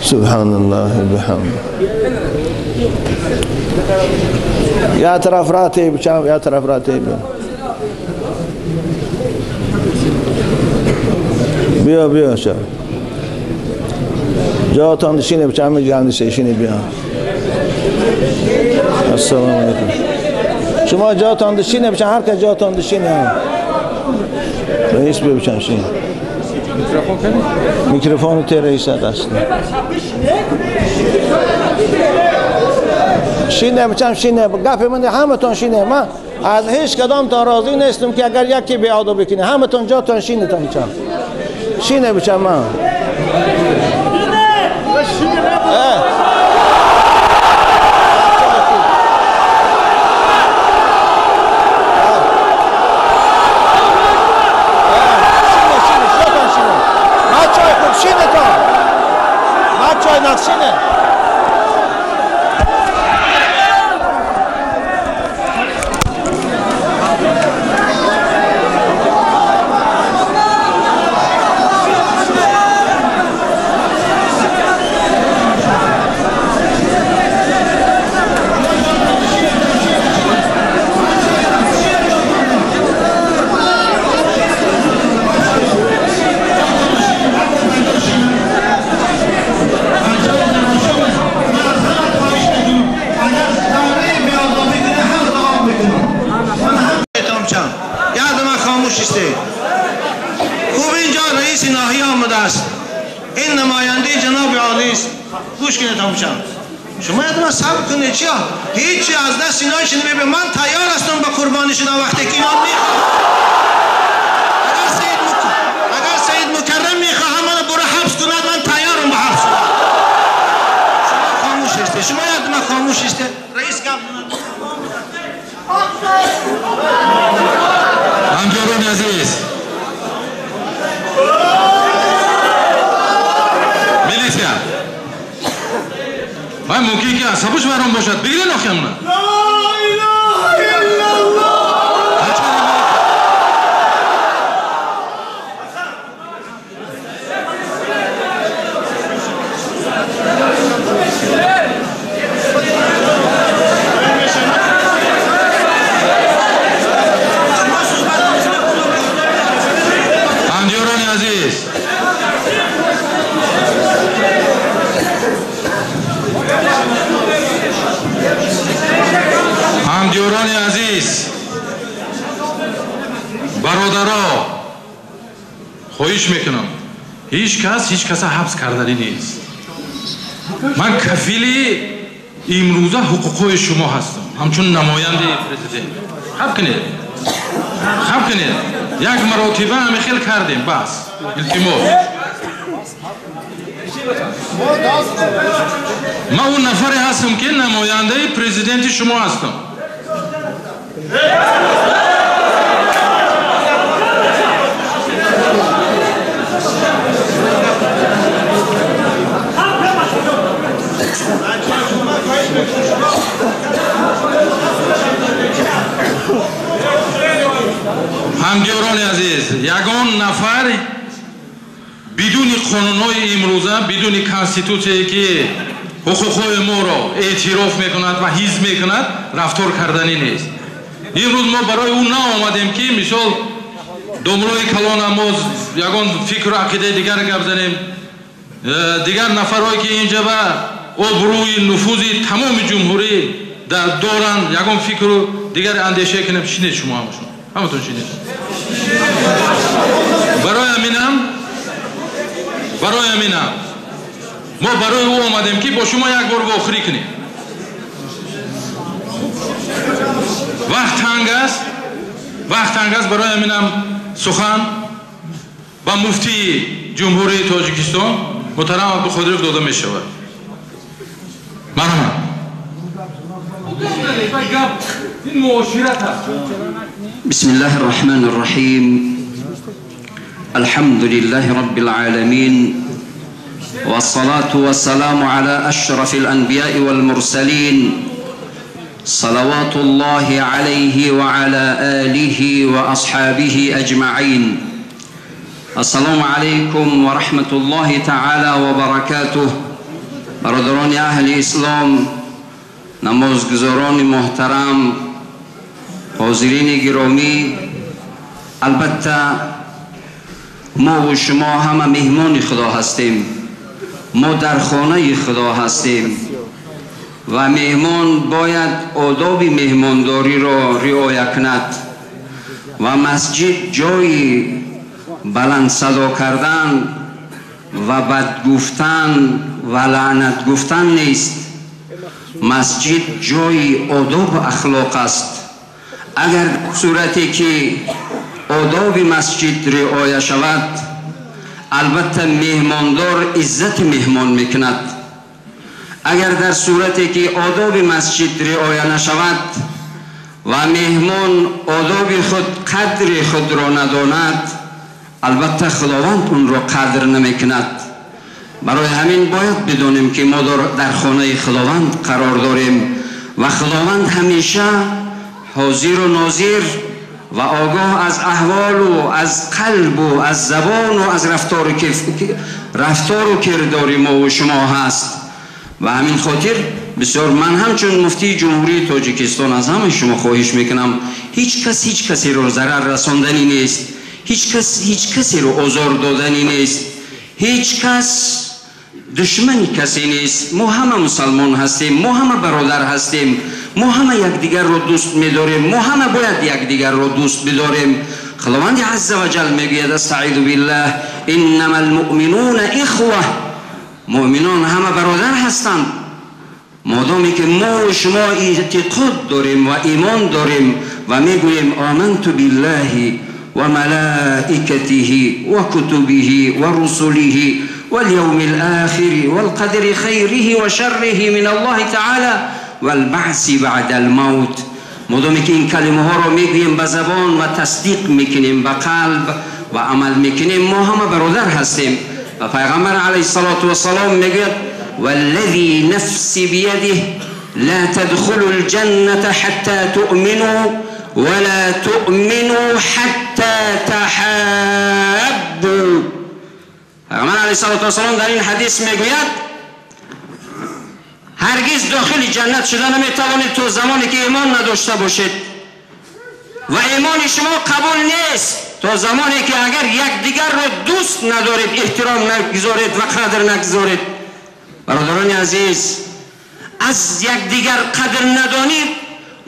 سبحان الله بحمده. یا طرف راته بچم، یا طرف راته بیا. بیا بیا شا جاتان شینه بچم، جان شینه بیا. السلام علیکم. شما جاتان شینه بچم، هر کس جاتان شینه. رئیس بیا بچم شینه. میکروفون ته رئیس دست. شینه بچم شینه. گپ من همتون شینه. من از هیچ کدام تا راضی نیستم که اگر یکی بی ادب بکنه. همتون جاتون شینه تا بچم. شینه بچم من. شما یادم صبر کنید. چیا هیچی از دست اینا شنیده. من تیار هستم به قربانی شدن وقتی که اینا میخوام. اگر سید مکرم میخواه من برو حبس کند، من تیارم به حبس شدن. شما خاموش هسته، شما یادم خاموش هسته. رئیس گپ همکاران عزیز، میلیسیا вай мумкин ки асабаш вайрон бошад. Бигирен охи амна. Ла илаҳа иллаллоҳ. Ҳамдиёрони азиз, ҳамдиёрони азиз, бародаро, хоҳиш мекунам, ҳеҷ кас ҳеҷ каса ҳабс карданӣ нест. Ман кафили имрӯза ҳуқуқҳои шумо ҳастам, ҳамчун намояндаи президент. Хаб кунед, хаб кунед. Як маротиба ҳамин хел кардем, бас. Илтимос. Ман он нафаре ҳастам ки намояндаи президенти шумо ҳастам. Ҳамдиёрони азиз, ягон нафар бидуни қонунҳои имрӯза, бидуни конститутсияе ки ҳуқуқҳои моро эътироф мекунад ва ҳифз мекунад, рафтор карданӣ нест. Имрӯз мо барои ӯ наомадем ки мисол домлои калона мо ягон фикру ақидаи дигар гап занем. Дигар нафарҳое ки инҷа ба обрӯи нуфузи тамоми ҷумҳурӣ доранд, ягон фикру дигари андеша кунем. Шинед шумо ҳамашон, ҳаматон шинед. Барои ҳаминам, барои ҳаминам мо барои ӯ омадем ки бо шумо як бор вохӯрӣ кунем. Вақт танг аст, вақт танг аст. Барои ҳаминам сухан ба муфтии ҷумҳурии Тоҷикистон муҳтарам Абдуқодиров дода мешавад. Марҳамат. بسم الله الرحمن الرحيم. الحمد لله رب العالمين، والصلاة والسلام على أشرف الأنبياء والمرسلين، صلوات الله عليه وعلى آله وأصحابه أجمعين. السلام عليكم ورحمة الله تعالى وبركاته. Бародарони аҳли ислом, намозгузорони муҳтарам, ҳозирини гиромӣ, албатта мо ва шумо ҳама меҳмони Худо ҳастем. Мо дар хонаи Худо ҳастем ва меҳмон бояд одоби меҳмондориро риоя кунад ва масҷид ҷои баланд садо кардан ва бад гуфтан ва лаънат гуфтан нест. Масҷид ҷои одоб ва ахлоқ аст. Агар сурате ки одоби масҷид риоя шавад, албатта меҳмондор иззати меҳмон мекунад. Агар дар сурате ки одоби масҷид риоя нашавад ва меҳмон одоби худ, қадри худро надонад, албатта Худованд онро қадр намекунад. Барои ҳамин бояд бидонем ки мо дар хонаи Худованд қарор дорем ва Худованд ҳамеша ҳозиру нозир ва огоҳ аз аҳволу аз қалбу аз забону аз рафтору кирдори мо ва шумо ҳаст. Ва ҳамин хотир бисёр ман ҳамчун муфтии Ҷумҳурии Тоҷикистон аз ҳамаи шумо хоҳиш мекунам, ҳеҷ кас ҳеҷ касеро зарар расонданӣ нест, ҳеҷ кас ҳеҷ касеро озор доданӣ нест, ҳеҷ кас душмани касе нест. Мо ҳама мусалмон ҳастем, мо ҳама бародар ҳастем, мо ҳама якдигарро дӯст медорем, мо ҳама бояд якдигарро дӯст бидорем. Худованди азза ва ҷал мегӯяд: астаизу биллаҳ, иннама алмуъминуна ихва. Муъминон ҳама бародар ҳастанд. Модоме ки мо ва шумо эътиқод дорем ва имон дорем ва мегӯем оманту биллаҳи ва малаикатиҳи ва кутубиҳи ва русулиҳи واليوم الآخر والقدر خيره وشره من الله تعالى والبعث بعد الموت. مادامی که این کلمه ها رو میگوییم به زبان و تصدیق میکنیم به قلب و عمل میکنیم، ما همه برادر هستیم. و پیغمبر علیه الصلاة والسلام میگوید: والذی نفسی بیده لا تدخلوا الجنة حتى تؤمنوا ولا تؤمنوا حتى تحابوا. پیغمبر علیه الصلاة والسلام در این حدیث میگوید هرگز داخل جنت شده نمیتوانید تا زمانی که ایمان نداشته باشید و ایمان شما قبول نیست تا زمانی که اگر یکدیگر را دوست ندارید، احترام نگذارید و قدر نگذارید. برادران عزیز، از یکدیگر قدر ندانید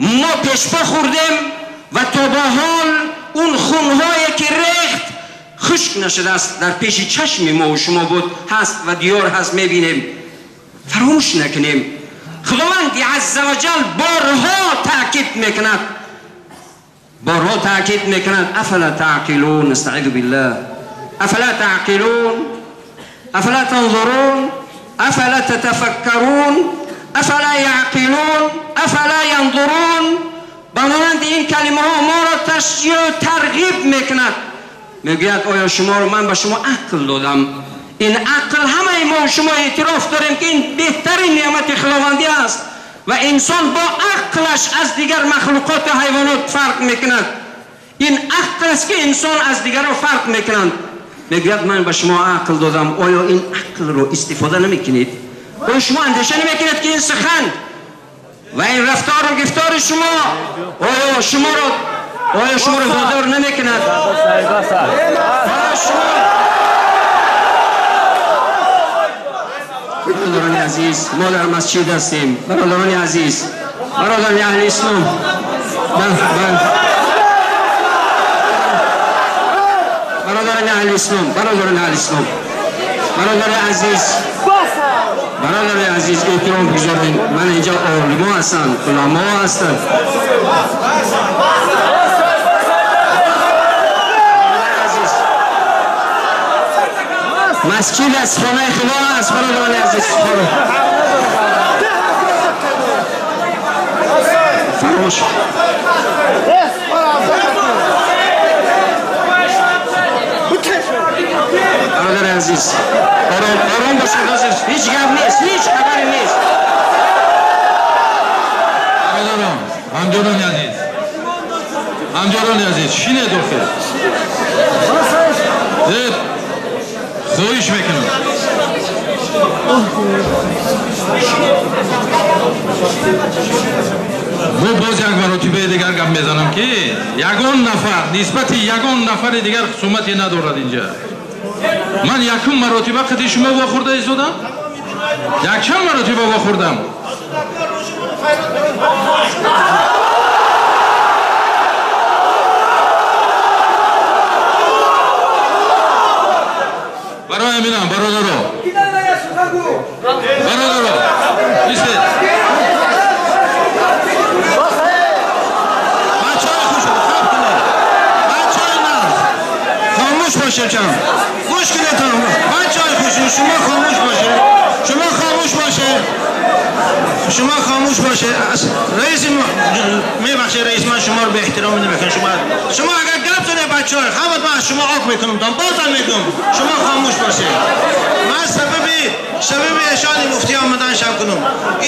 ما پیشپا خوردیم و تا به حال اون خونهایی که ریخت خشک نشده است، در پیش چشم ما و شما بود هست و دیار هست، میبینیم. فراموش نکنیم خداوند عز و جل بارها تاکید میکند، بارها تاکید میکند: افلا تعقلون، استعیذ بالله، افلا تعقلون، افلا تنظرون، افلا تتفکرون، افلا یعقلون، افلا ینظرون. به مانند این کلمه ها ما را تشجیع و ترغیب میکند. میگوید آیا شما رو من به شما عقل دادم؟ این عقل همه ما و شما اعتراف داریم که این بهترین نعمت خداوندی است و انسان با عقلش از دیگر مخلوقات و حیوانات فرق میکند. این عقل است که انسان از دیگران فرق میکنند. میگوید من به شما عقل دادم، آیا این عقل رو استفاده نمیکنید؟ آیا شما اندیشه نمیکنید که این سخن و این رفتار و گفتار شما آیا شما رو وادار نمیکند؟ آیا شما برادران عزیز، ما در مسجد هستیم. برادران عزیز، برادران اهل اسلام، برادران اهل اسلام، برادران اهل اسلام، برادر عزیز، برادر عزیز، احترام بگذارین. من اینجا علما هستم، علما هستم. مسجد از خانه خدا است. برادران عزیز، فراموش. برادر عزیز، آرام آرام باشید. هیچ گپ نیست، هیچ خبری نیست. برادران، همجاران عزیز، همجاران عزیز، شینه داخل. خواهش میکنم. Бо боз як маротибаи дигар гап мезанам, ки ягон нафар нисбати ягон нафари дигар хусумате надорад инҷа. Ман якум маротиба қити шумо вохӯрда истодам, якчанд маротиба вохӯрдам. Барои ҳаминам, бародаро, бародаро, истед. Бачаҳои хушро хаб кунед, бачаҳои нағз, хомӯш бошед, чам гӯш кунед. Бачаҳои хушро, шумо хомӯш бошед, шумо хомӯш бошед, шумо хомӯш бошед. Раиси мебахшед, раис, ман шуморо ба эҳтиром намекунам. Шумо агар гап занед, бачаҳо, ҳама ман аз шумо ок мекунам, бозам мегӯям, шумо хомӯш бошед. Ман сабаби эшони муфтӣ омадан шаб кунам.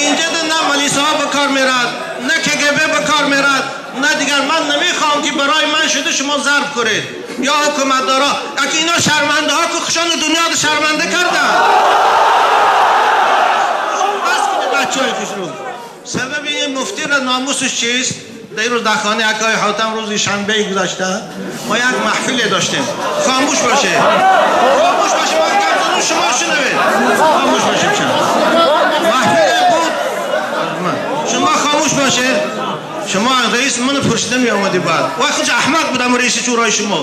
Инҷа на милисаҳо ба кор мерад, на КГБ ба кор мерад, на дигар. Ман намехоҳам ки барои ман шуда шумо зарб кунед ё ҳукуматдорҳо. Аки ино шармандаҳо ки хушони дунёро шарманда карданд. Бас кунед, бачаҳои хушрӯ. Сабаби ин муфтиро номусаш чист? Дар ин рӯз дар хонаи акои Ҳотам рӯзи шанбеи гузашта мо як маҳфиле доштем. Хомӯш бошед, хомӯш бошед, ман гап занам, шумо шунавед. Хомӯш бошед, чанд маҳфиле буд, шумо хомӯш бошед. Шумо раис ману пурсида меомадӣ, баъд вай худ аҳмақ будам, раиси шӯрои шумо.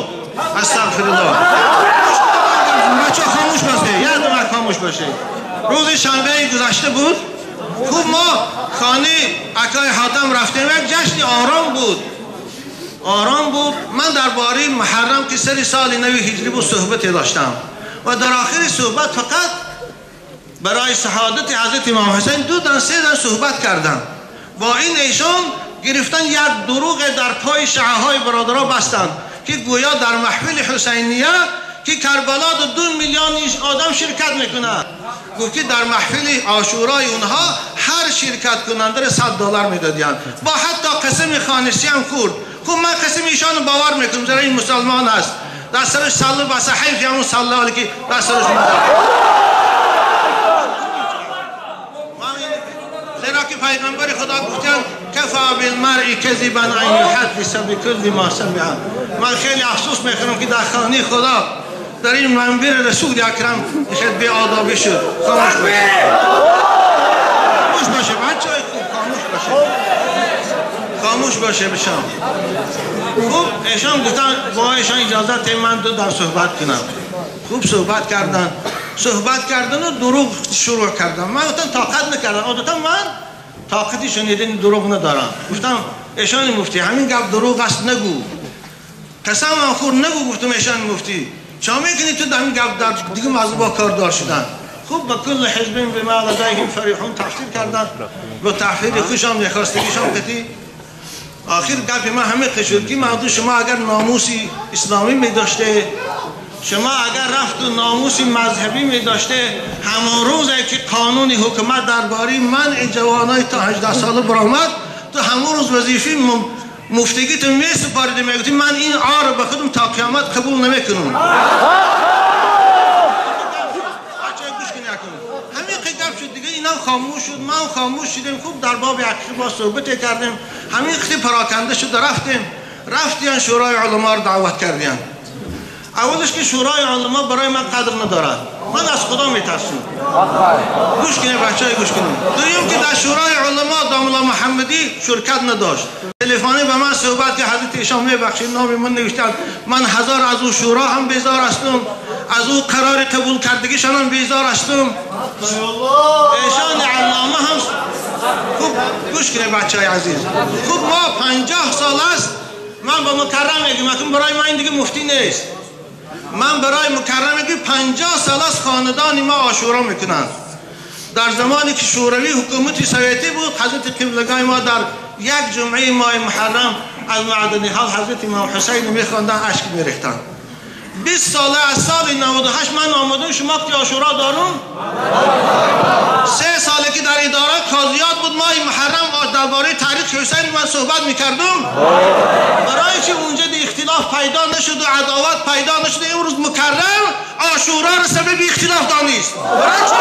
Астағфируллоҳ. Бачаҳо, хомӯш бошед, як дона хомӯш бошед. Рӯзи шанбеи гузашта буд. Хуб, мо хонаи акои Ҳотам рафтем, як ҷашни ором буд, ором буд. Ман дар бораи муҳаррам, ки сари соли нави ҳиҷрӣ буд, суҳбате доштам ва дар охири суҳбат фақат барои саодати ҳазрати имом ҳусайн ду дан се дан суҳбат кардам. Бо ин эшон гирифтан як дурӯғе дар пои шаъҳои бародаро бастанд, ки гӯё дар маҳфили ҳусайния, ки Карбало 2 миллион одам ширкат мекунад, гуфт ки дар маҳфили ошӯрои онҳо ҳар ширкаткунандаро $100 медодиянд. Бо ҳатто қасами хонисӣ ҳам хӯрд. Хуб, ман қасами эшонро бовар мекунам, зеро ин мусалмон аст. Дар сараш салла баста, ҳайф ҳамон салла ки дар сараш. Зеро ки пайғамбари Худо гуфтанд: кафа билмаръи казибан ан юҳаддиса бикулли ма самиа. Ман хеле афсӯс мехӯрам, ки дар хонаи Худо, дар ин манбири Расули акрам хеле беодобӣ шуд. Хомӯш бошед, хомӯш бошед, бачаҳои хуб, хомӯш бошед, хомӯш бошед бишам. Хуб, эшон гуфтанд, бо эшон иҷозат дед ман ду дар суҳбат кунам. Хуб, суҳбат карданд, суҳбат кардану дурӯғ шурӯъ кардам. Ман гуфтам, тоқат накардам, одатан ман тоқати шунидани дурӯғ надорам. Гуфтам: эшони муфтӣ, ҳамин гап дурӯғ аст, нагӯ. Қасамам хӯр, нагӯ. Гуфтам: эшони муфтӣ, чо мекунӣ ту дар ҳамин гап дар дига мавзӯъ бо кордор шудан? Хуб, ба кулли ҳизбин бима ладайҳим фариҳун тафсир карданд, бо тафсири хушам мехостагишон қатӣ. Охир гапи ман ҳамин шуд, ки мавзӯъ шумо агар номуси исломӣ медоште, шумо агар рафту номуси мазҳабӣ медоште, ҳамон рӯзе ки қонуни ҳукумат дар бораи манъи ҷавонои то 18 сола баромад, ту ҳамон рӯз вазифаи муфтигиту месупориди, мегуфти: ман ин оро ба худам то қиёмат қабул намекунам. Гӯш кунед, ҳамин гап шуд, дига инам хомӯш шуд, ман хомӯш шудем. Хуб, дар боби ҳақиқӣ бо суҳбате кардем, ҳамин қити пароканда шуд, рафтем. Рафтиян, шӯрои уламоро даъват кардиян. Аввалаш ки шӯрои уламо барои ман қадр надорад, ман аз Худо метарсам. Гӯш кунед, бачаҳо, гӯш кунед. Дуюм ки дар шӯрои уламо домла Муҳаммадӣ ширкат надошт. телефонӣ ба ман суҳбат ки ҳазрати эшон, мебахшед, номи ман навиштанд, ман ҳазор аз ӯ шӯро ҳам безор ҳастам, аз ӯ қарори қабул кардагишон ҳам безор ҳастам, эшон аллома ҳам. Хуб, гӯш кунед, бачаҳои азиз. Хуб, мо 50 сол аст, ман ба мукаррам мегӯям, акун барои ман ин дига муфтӣ нест, ман барои мукаррам мегӯям, 50 сол аст хонадони мо ошӯро мекунанд. Дар замоне ки шӯравӣ, ҳукумати советӣ буд, ҳазрати қиблагоҳи мо дар як ҷумъаи моҳи муҳаррам аз маъданиҳол ҳазрати имом ҳусайн мехонданд, ашк мерехтанд. 20 сола, аз соли 98 ман омадам, шумо ки ошӯро дорум. 3 сола ки дар идора қозиёт буд, моҳи муҳаррам дар бораи таърихи ҳусайн ман суҳбат мекардум. Барои чи унҷа ихтилоф пайдо нашуд ва адоват пайдо нашуд? Имрӯз мукаррам ошӯроро сабаби ихтилоф донист. Барои чи?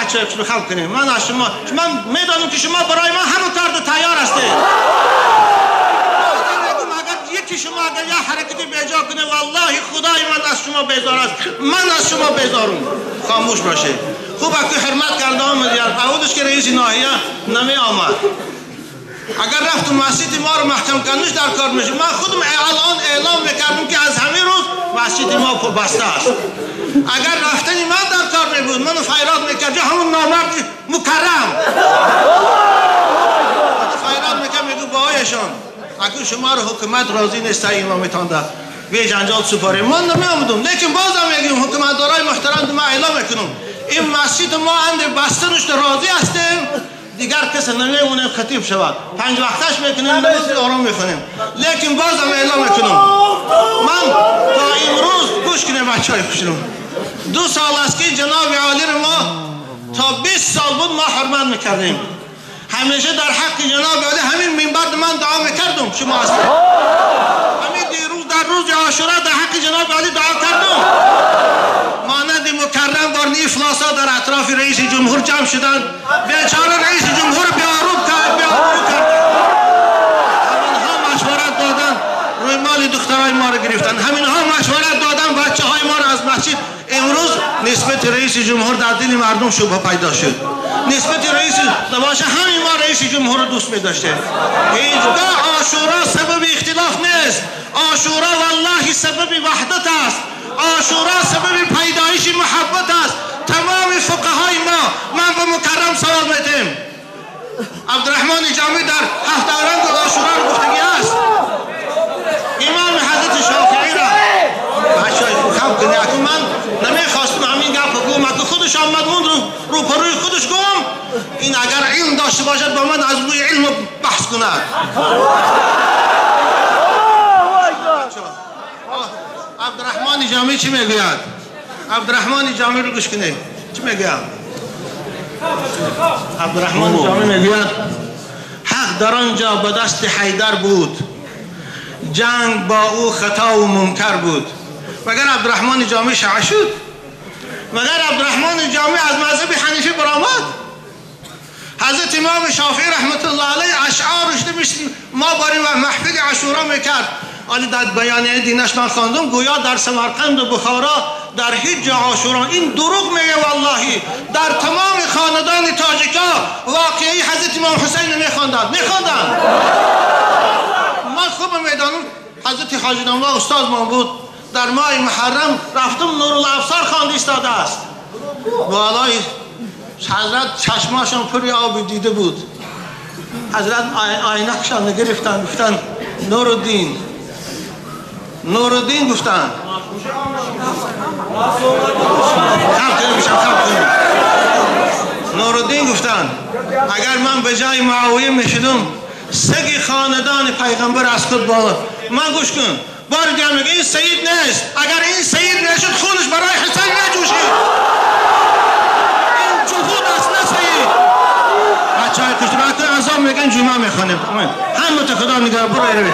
بچه های خلق کنیم. من از شما، من میدانم که شما برای من همه کار تیار هستید. اگر یکی شما اگر یه حرکتی بیجا کنه والله خدای من از شما بیزار است. من از شما بیزارم. خاموش باشه. خوب اگه حرمت کرده آمد یار اولش که رئیس ناحیه نمی آمد. اگر رفت مسجد ما رو محکم کنش در کار میشه. من خودم الان اعلام میکردم که از همه روز مسجد ما بسته است. اگر رفتن من در کار می بود منو فیراد میکرد همون نامرد مکرم فیراد میکرد میگو باهایشان اگر شما رو حکومت راضی نیست امامتان در به جنجال سپاریم. من نمی آمدم، لیکن بازم میگم حکومت دارای محترم ما اعلام میکنم این مسجد ما اند بسته نشده راضی هستیم، دیگر کس نمیمونه خطیب شود. 5 وقتش میکنیم، نماز آرام میخونیم، لیکن بازم اعلام میکنم من تا امروز گوش کنیم بچه های خوشنم، 2 سال است که جناب عالی رو ما تا 20 سال بود ما حرمت میکردیم. همیشه در حق جناب عالی همین منبر من دعا میکردم. شما هستید همین دیروز در روز عاشورا در حق جناب عالی دعا کردم. مانند مکرم بار افلاسا در اطراف رئیس جمهور جمع شدند، بیچاره رئیس جمهور بیاروب کرد، بیاروب کرد. همینها مشورت دادن روی مال دخترای ما رو گرفتن، همینها مشورت دادن بچه های ما رو از مسجد. امروز نسبت رئیس جمهور در دل مردم شبهه پیدا شد. نسبت رئیس نباشه همین ما رئیس جمهور رو دوست می داشته. هیچگاه عاشورا سبب اختلاف نیست. عاشورا والله سبب وحدت است. عاشورا سبب پیدایش محبت است. تمام فقهای ما، من به مکرم سوال میدیم، عبدالرحمن جامی در 7 رنگ عاشورا رو گفتگی است. امام حضرت شافعی را بچه های خوب کنی. اکنون من نمیخواستم همین گپ بگوم، اکنون خودش آمد مون رو پروی خودش گم. این اگر علم داشته باشد با من از روی علم بحث کند. عبدالرحمن جامی چی میگوید؟ عبدالرحمن جامی رو گوش کنید چی میگوید؟ عبدالرحمن جامی میگوید حق در آنجا به دست حیدر بود، جنگ با او خطا و منکر بود. مگر عبدالرحمن جامی شیعه شد؟ مگر عبدالرحمن جامی از مذهب حنیفی برآمد؟ حضرت امام شافعی رحمت الله علیه اشعارش ما باریم و محفل عاشورا میکرد. آن در بیانیه دینش من خواندم گویا در سمرقند و بخارا در هیچ جا عاشورا. این دروغ میگه والله. در تمام خاندان تاجیکا واقعی حضرت امام حسین میخواندند میخواندند. من خوب میدانم حضرت حاجی ناملا استاد من بود، در ماه محرم رفتم نورالابصار خوانده ایستاده است. والله حضرت چشماشان پر آب دیده بود. حضرت آینکشان گرفتن گفتن نورالدین، نورالدین گفتن نورالدین گفتن اگر من به جای معاویه میشدم سگ خاندان پیغمبر از خود بالا. من گوش کن بار دیگه میگه این سید نیست. اگر این سید نشد خونش برای حسین نجوشید. این جهود است نه سید. بچه های کشتبه عذاب میگن جمعه میخوانیم. همه تا خدا نگاه برو ایره.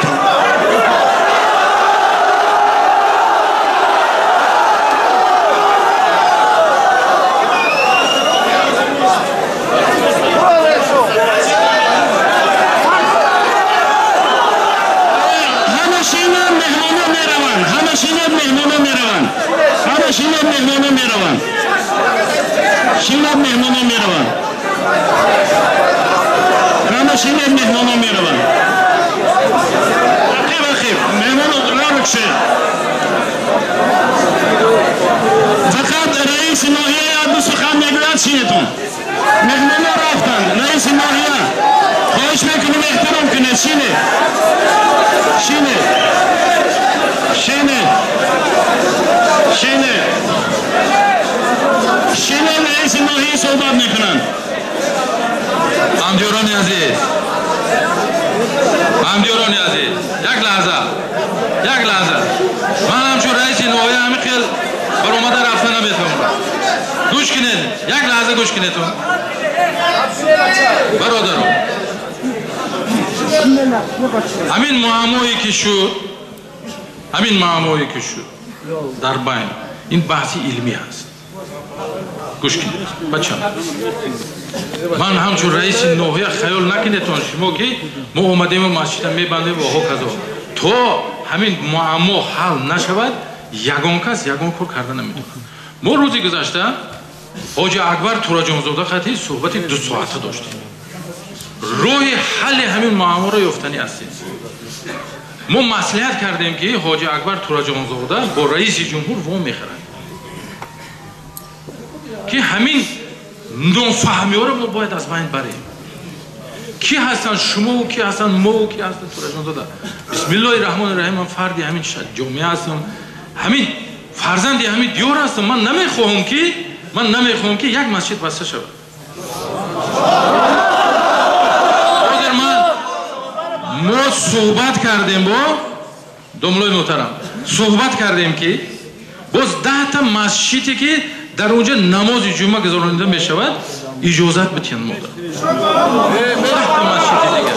شیناب مهمانا میروند. همه شیناب مهمانا میروند. رقیب رقیب مهمانا را بکشه. فقط رئیس ناحیه دو سخن میگوید شینتون. مهمانا رفتند. رئیس ناحیه خواهش میکنیم احترام کنید. شینه شینه شینه شینه شینه رئیس ناحیه صحبت میکنند. همدیاران عزیز، همدیاران عزیز، یک لحظه یک لحظه. من همچون رئیس ناحیه همین خیل برآمده رفته نمیتونم. گوش کنید یک لحظه گوش کنید برادرم. همین معمایی که شد، همین معمایی که شد در بین این بحث علمی است. Гӯш кунед, бачам. Ман ҳамчун раиси ноҳия хаёл накунедтон шумо ки мо омадему масҷида мебандем ва ҳоказо. То ҳамин муаммо ҳал нашавад, ягон кас ягон кор карда наметавонад. Мо рӯзи гузашта ҳоҷи Акбар Тураҷонзода қати суҳбати 2 соата доштем. Роҳи ҳалли ҳамин муамморо ёфтанӣ ҳастем. Мо маслиҳат кардем, ки ҳоҷи Акбар Тураҷонзода бо раиси ҷумҳур во мехӯрад, ки ҳамин нофаҳмиҳоро мо бояд аз байн барем. Кӣ ҳастанд шумову кӣ ҳастанд мову кӣ ҳастанд Тураҷонзода? Бисмиллоҳи раҳмони раҳим, ман фарди ҳамин ҷомеа ҳастам, ҳамин фарзанди ҳамин диёр ҳастам. Ман намехоҳам, ки як масҷид баста шавад. Ҳозир ман мо суҳбат кардем бо домлои муҳтарам, суҳбат кардем, ки боз 10-та масҷиде, ки дар онҷа намози ҷумъа гузаронида мешавад, иҷозат битиҳанд мода. 10-та масҷиди дигар,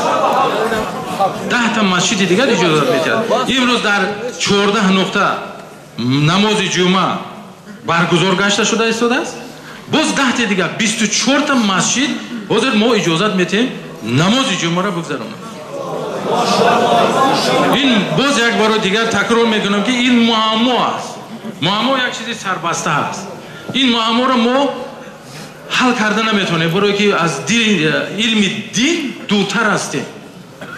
10-та масҷиди дигар иҷозат метиҳад. Имрӯз дар 14 нуқта намози ҷумъа баргузор гашта шуда истодааст. Боз 10-ти дигар, 24-та масҷид ҳозир мо иҷозат метиҳем намози ҷумъаро бигзаронад. Ин боз як боро дигар такрор мекунам, ки ин муаммо аст. Муаммо як чизи сарбаста аст. Ин муамморо мо ҳал карда наметавонем, барое ки аз илми дин дуртар ҳастем.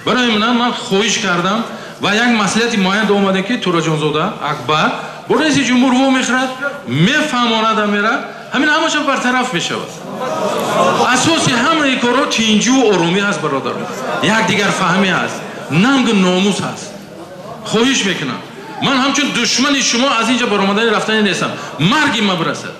Барои ман хоҳиш кардам ва як маслиҳати муайян омадем, ки Тураҷонзода Акбар бо раиси ҷумҳур во мехӯрад, мефаҳмонада, мера, ҳамин ҳамаша бартараф мешавад. Асоси ҳамаи корҳо тинҷиву оромӣ ҳаст, бародарон, якдигарфаҳмӣ ҳаст, нангу номус ҳаст. Хоҳиш мекунам, ман ҳамчун душмани шумо аз инҷа баромадани рафтани нестам. Марги ма бирасад.